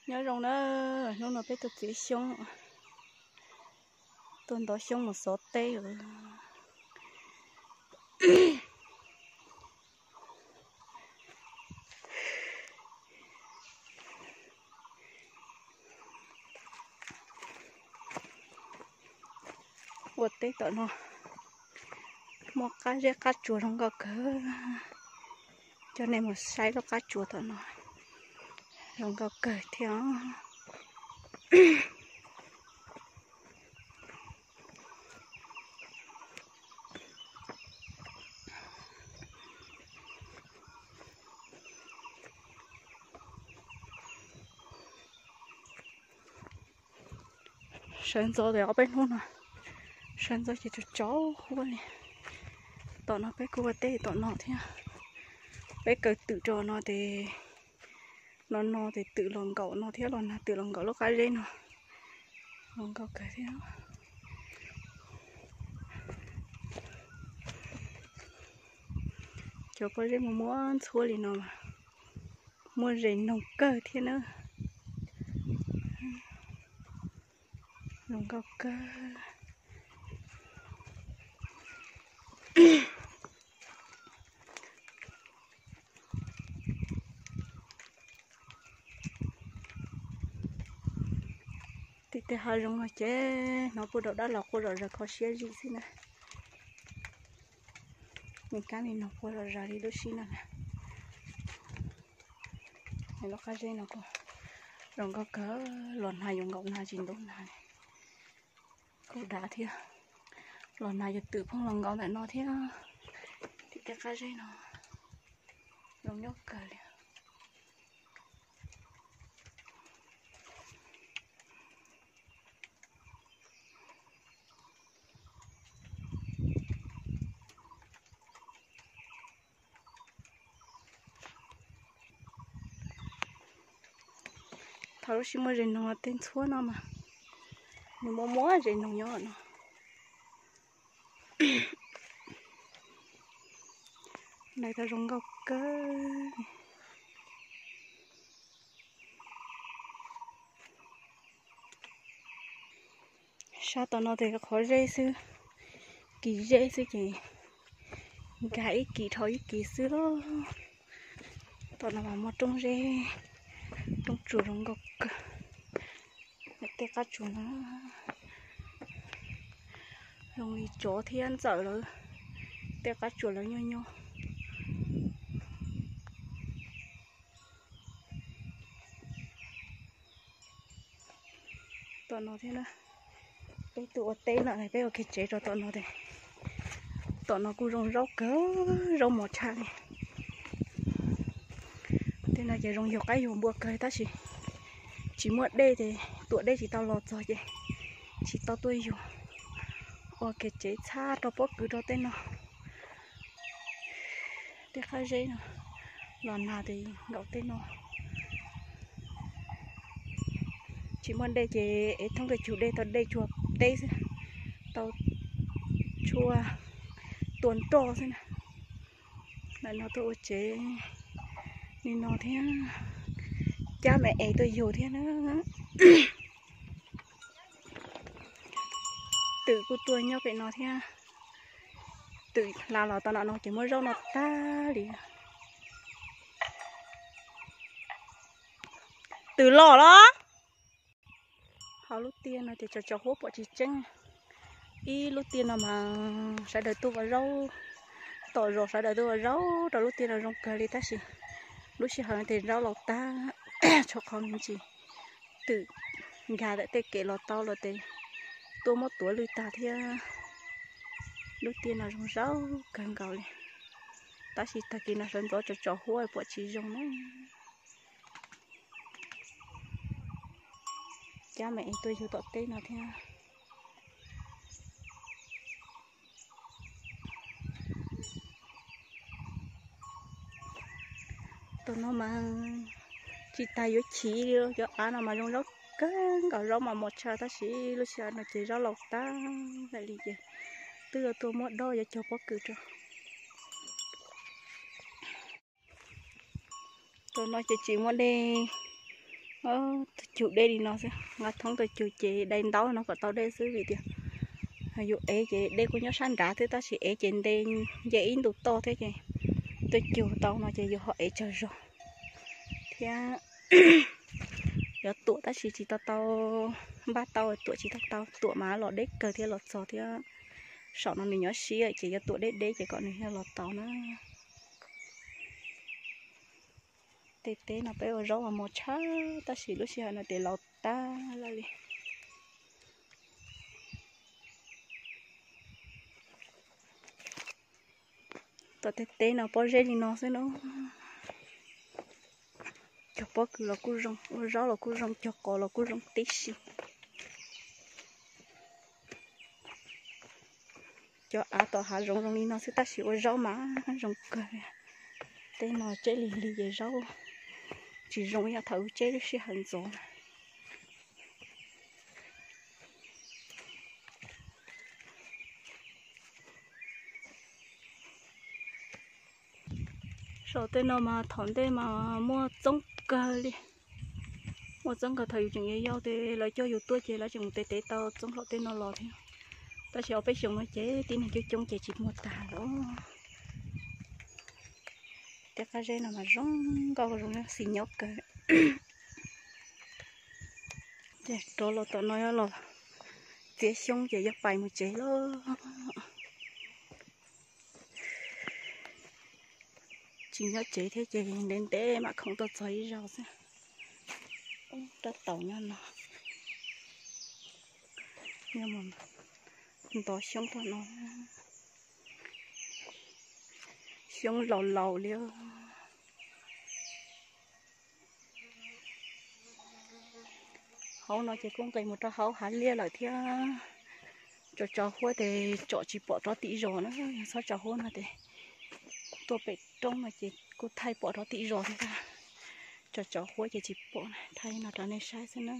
Nyob zoo na, hnub no peb tuaj txiav xyoob, tuaj ntov xyoob mus xov teb. Ua teb tom no muaj qab zeb qab tsuas zoo nkauj kawg. Coj nej mus saib lub qab tsuas tom no zoo nkauj kawg thiab. Sawv ntxov tau ob peb hnub no, sawv ntxov ces tsov tsov huab li. Tom no peb kuj ua teb tom no thiab. Peb kaw twm rau no ces, no no ces twm los nkaum no thiab, los nag twm los nkaum lub qab zeb no, los nkaum kawg thiab. Cov pob zeb muaj muaj ntxhuab li no mas muaj zes noog kawg thiab na. Zoo nkauj kawg. Tim tej hav zoov no ces hnov puag rau dab los quaj zom zaws kho siab zim xwb na. Me kab li no quaj zom zaws li lub sib no na. Lub qab zeb no kuj zoo nkauj kawg, los nag yuav nkaum nag tsis ntub nag li. Kuj dav thiab, los nag yuav twm phooj los nkaum ntawm no thiab. Tim tej qab zeb no zoo nyob kawg li. Thaum lub sij muaj zes noog tej ntxhuab no mas nws muaj muaj zes noog nyob no. Nais tau zoo nkauj kawg. Sab tom no ces qhov zeb xwb, kis zeb xwb ces nkag ib kis dhau ib kis xwb lauj. Tom no mas muaj roob zeb, roob tsuas zoo nkauj kawg. Tej qab tsuas no zoo li tsov thiab ntxawm lawv tej qab tsuas lawv nyob nyob. Tom no thiab na, peb tuaj ua teb no peb ua kev tsev rau tom no. Tom no kuj zoo zaub kawg, zaub mos tshaj li. Tej no ces zoo yug qaib yug npua kawg tab sis tsis muaj dej ces tuam dej tsis tau los txog ces tsis tau tuaj yug. Ua kev tsev txhab rau pob kws rau tej no. Tej qab zeb no los nag ces nkaum tej no. Tsis muaj dej ces ev thoob kawg cug dej tau dej cuag teb xwb, tau tshuaj tua nroj xwb na. Ntawm no tuaj ua tsev li no thiab, cab me es tuaj yug thiab na. Twm kuj tuaj nyob pem no thiab. Twm hla los tau no no ces muab zaub no tag li. Twm los los. Hauv lub tiaj no ces tsaus tsaus huab pom tsis tseeb. Ib lub tiaj no mas sawv daws tuaj ua zaub, tom zos sawv daws tuaj ua zaub rau lub tiaj no zoo kawg li tab sis lub sij hawm no ces zaub laus tag, tshuav qhov me ntsis twm nkag ntawm tej kev los tau los ces tuaj muab tuav lwj tag thiab. Lub tiaj no zoo zaub kawg nkaus li, tab sis tag kis no sawv ntxov tsaus tsaus huab pom tsis zoo na. Cab me es tuaj yug tom teb no thiab. Tom no mas tsis tas yuav chiv li, cov av no mas zoo zaub kawg nkaus, zaub mas mos tshaj tab sis lub sij hawm no ces zaub laus tag lawm li ces twb yuav tuaj muab dob yuav cog pob kws rau. Tom no ces tsis muaj dej, Tus cug dej li no xwb, nqa thoob tus cug ces dai ntaub no kom tau dej xwb vim tias yus ev ces dej kuj nyob sab nrad thiab tab sis ev ces nte nce ib ntu toj thiab ces tus cug tau no ces yus ho ev tsawg zog thiab. Yuav tuam tab sis tsis tau tau, npaj tau tuam tsis tau tau, tuam mas los deb kawg thiab los txog thiab. Saum no nws nyob siab ces yuav tuam deb deb ces kom nws thiaj los tau na. Tej teb no peb ua zaub ua mov tshaj tab sis lub sij hawm no ces laus tag lawm li. Tom tej teb no pob zeb li no xwb na. Cog pob kws los kuj zoo, ua zaub los kuj zoo, cog qos los kuj zoo tib si. Cov av tom hav zoov zoo li no xwb tab sis ua zaub mas zoo kawg. Tej no tseb lig lig ces zaub tsis zoo ib yam thaum wb tseb lub sij hawm ntxov. Saum tej no mas thaum ntej mas muaj txoob kawg li. Muaj txoob kawg, thaum yus tseem yau yau ces lawv coj yus tuaj ces lawv tseem mus tev tev tau txoob saum tej no los thiab. Tab sis ob peb xyoos no ces tib neeg coob coob ces tsis muaj tag lawm. Tej qab zeb no mas zoo nkauj zoo xis nyob kawg. Ces rov los tom no los txiav xyoob ces yuav pais mus tsev lawm. Tsis nyob tsev thiab ces ntev ntev mam khoom tuaj txog ib zaug xwb. Rab taus nyob no, nyob mus ntov xyoob tom no. Xyoob laus laus li. Hauv no ces kuj nqis mus rau hauv hav liaj lawm thiab. Tso tso huab ces tsom tsis pom rov tim zos na, yog txhob tso huab no ces tuaj pem roob no ces kuj thaij pom rov tim zos thiab. Tso tso huab ces tsis pom, thaij no rau nej saib xwb na.